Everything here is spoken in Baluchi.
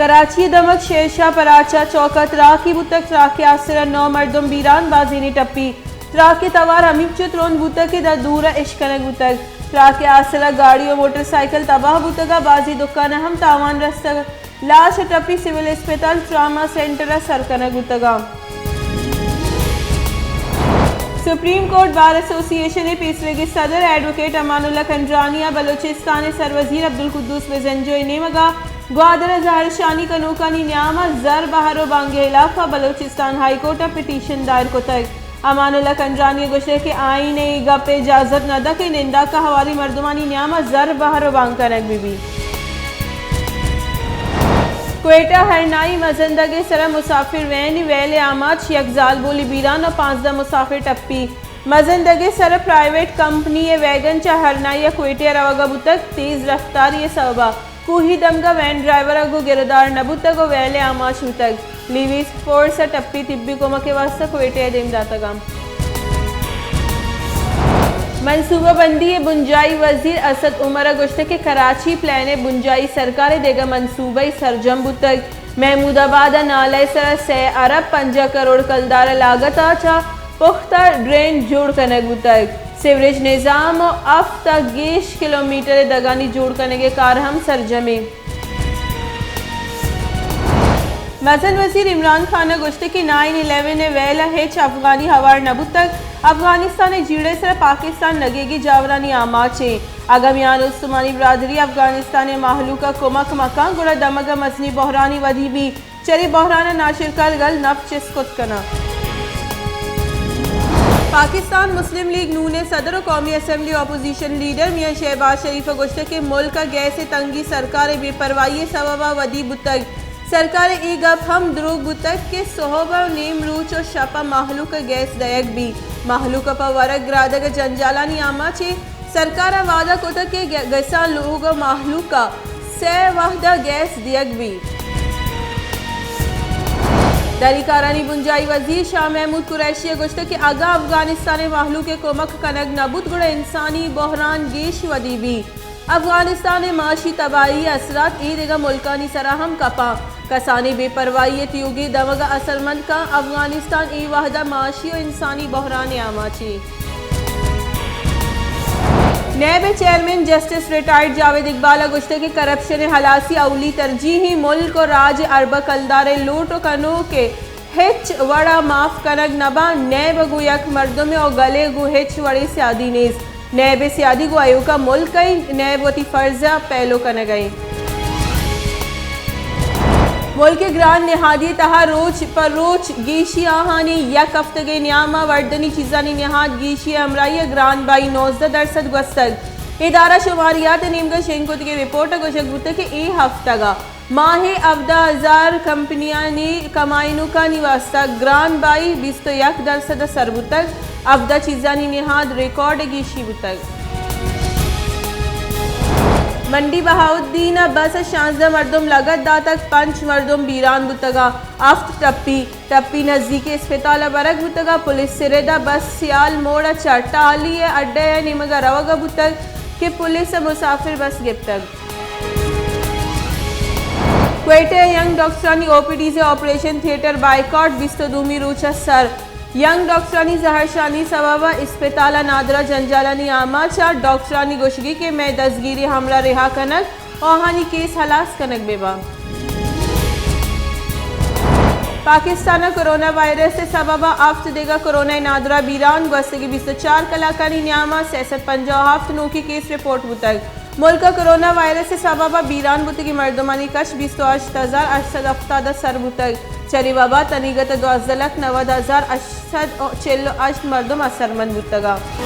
کراچی ءِ دمگ شیرشاہ پراچہ چوک ءَ تراکے بوتگ، تراک ءِ آسر ءَ نو مردم بیران، بازینے ٹپی۔ تراک ءِ توار ہمینچو ترند بوتگ کہ داں دور ءَ اش کنگ بوتگ۔ تراک ءِ آسر ءَ گاڑی ءُ موٹر سائیکل تباہ بوتگ ءُ بازیں دکان ءَ ہم تاوان رستگ۔ لاش ءِ ٹپی سول اسپتال ٹراما سینٹر ءَ سر کنگ بوتگ ءَ۔ سپریم کورٹ بار ایسوسی ایشن ءِ پیسریگیں صدر ایڈووکیٹ امان اللہ کنڈرانی ءَ بلوچستان ءِ سروزیر عبدالقدوس بزنجو ءِ نیمگ ءَ گوادر ءَ زہرشانی کنوکانی نیام ءَ زر بہر ءُ بانگ ءِ ہلاپ ءَ بلوچستان ہائی کورٹ ءَ پٹیشن دائر کتگ۔ امان اللہ کنڈرانی ءَ گوشتگ کہ آئین ءَ اے گپ ءِ اجازت نہ دنت کہ ننداک ءَ ہواریں مردمانی نیام ءَ زر بہر ءُ بانگ کنگ بہ بیت۔ کوئٹہ ءَ ہرنائی مزن دگ ءِ سر ءَ مسافر وین ءِ ویل ءِ آماچ، یک زالبولے بیران ءُ پانزدہ مسافر ٹپی۔ مزن دگ ءِ سر ءَ پرائیویٹ کمپنی ءِ ویگن چہ ہرنائی ءَ کوئٹہ ءَ روگ ءَ بوتگ، تیز رفتاری ءِ سبب ءَ کوہی دمگ ءَ وین ڈرائیور ءَ گوں گردار نہ بوتگ ءُ ویل ءِ آماچ بوتگ۔ لیویز فورس ءَ ٹپی، طبی کمک ءِ واستہ کوئٹہ ءَ دیم داتگ اَنت۔ منصوبہ بندی ءِ بنجاہی وزیر اسد عمر ءَ گوشتگ کہ کراچی پلان ءِ بنجاہی سرکار ءِ دگہ منصوبہ سرجم بوتگ۔ محمود آباد ءَ نالہ ءِ سر ءَ سے ارب پنجاہ کروڑ کلدار ءِ لاگت ءَ چہ پختہ ڈرین جوڑ کنگ بوتگ۔ سیوریج نظام ءُ ہفت ءَ گیش کلومیٹر ءِ دگانی جوڑ کنگ ءِ کار ہم سرجم اِنت۔ مزن وزیر عمران خان ءَ گوشتگ کہ نائن الیون ءِ ویل ءَ ہچ افغانی ہوار نہ بوتگ، افغانستان ءِ جیڑہ ءِ سر ءَ پاکستان نگیگی جاورانی آماچ اِنت۔ اگاں میان استمانی برادری افغانستان ءِ مہلوک ءَ کمک مہ کنت گڑا دمگ ءَ مزنیں بحرانے ودی بیت۔ چرے بحران ءَ ناشرکار گل نپ چست کت کناں۔ پاکستان مسلم لیگ نون ءِ صدر ءُ قومی اسمبلی اپوزیشن لیڈر میاں شہباز شریف ءَ گوشتگ کہ ملک ءَ گیس ءِ تنگی سرکار ءِ بے پرواہی ءِ سبب ءَ ودی بوتگ۔ سرکار ءِ اے گپ ہم دروگ بوتگ کہ سہب ءُ نیم روچ ءُ شپ ءَ مہلوک ءَ گیس دئیگ بیت۔ مہلوک ءَ پہ ورگ گرادگ ءِ جنجالانی آماچ اِنت۔ سرکار ءَ وعدہ کتگ کہ گ-، گساں لوگ ءُ مہلوک ءَ سئے وہد ءَ گیس دیگ بیت۔ دری کارانی بنجاہی وزیر شاہ محمود قریشی ءَ گوشتگ کہ اگاں افغانستان ءِ مہلوک ءِ کمک کنگ نہ بوت گڑا انسانی بحران گیش ودی بیت۔ افغانستان ءِ معاشی تباہی ءِ اثرات اے دگہ ملکانی سرا ہم کپاں۔ کسانیں بے پرواہی ءِ تیوگے دمگ ءَ اثرمند کن، افغانستان اے وہد ءَ معاشی ءُ انسانی بحران ءِ آماچ اِنت۔ نیب ءِ چیئرمین جسٹس ریٹائرڈ جاوید اقبال ءَ گوشتگ کہ کرپشن ءِ ہلاسی اولی ترجیح اِنت، ملک ءُ راج ءِ ارب ءَ کلدار ءِ لوٹ ءُ کنوک ءَ ہچ وڑ ءَ معاف کنگ نہ باں، نیب ءَ گوں یک مردمے ءُ گلے گوں ہچ وڑیں سیادی نیست۔ نیب ءِ سیادی گوں ایوک ءَ ملک ءَ اِنت، نیب وتی فرض ءَ پیلو کنگ ءَ اِنت۔ ملک ءِ گران نہادی ءِ تہا روچ پہ روچ گیشی، آہانی یک ہفتگے نیام ءَ وردنی چیزانی نہاد گیشی ءِ ہمراہی ءَ گران بہائی نوزدہ درسد گوستگ۔ ادارہ شماریات ءِ نیمگ ءَ شنگ کتگیں رپورٹ ءَ گوشگ بوتگ کہ اے ہفتگ ءَ ماہ ءَ ہبدہ ہزار کمپنیانی کمائینوکانی واستہ گران بہائی بیست ءُ یک درسد ءَ سر بوتگ، ہبدہ چیزانی نہاد ریکارڈ ءَ گیشی بوتگ۔ منڈی بہاؤالدین ءَ بس ءَ شانزدہ مردم لگت داتگ، پنچ مردم بیران بوتگ ءُ ہفت ٹپی۔ ٹپی نزیک اسپتال ءَ برگ بوتگ ءُ پولیس ءِ رد ءَ بس سیال موڑ ءَ چہ ٹالی ءِ اڈہ ءِ نیمگ ءَ روگ ءَ بوتگ کہ پولیس ءَ مسافر بس گپتگ۔ کوئٹہ ءَ ینگ ڈاکٹرانی او پی ڈیز ءِ آپریشن تھیٹر بائیکاٹ، بیست ءُ دومی روچ ءَ سر۔ ینگ ڈاکٹرانی زہرشانی سبب ءَ اسپتال ءَ نادراہ جنجالانی آماچ ءَ، ڈاکٹرانی گوشگی کہ مئے دزگیری ہمراہ رہا کنگ ءُ آہانی کیس ہلاس کنگ بہ بنت۔ پاکستان ءَ کرونا وائرس ءِ سبب ءَ ہفت دگہ کرونا ءِ نادراہ بیران، گوستگیں بیست ءُ چار کلاکانی نیام ءَ سئے سد پنجاہ ءُ ہفت نوکیں کیس رپورٹ بوتگ۔ ملک ءَ کرونا وائرس ءِ سبب ءَ بیران بوتگیں مردمانی کش بیست ءُ ہشت ہزار ہشت سد ہفتاد ءَ سر بوتگ۔ چرے وبا ءِ تنیگت ءَ دوازدہ لکھ نود ہزار ہشت سد ءُ چل ءُ ہشت مردم اثرمند بوتگ اَنت۔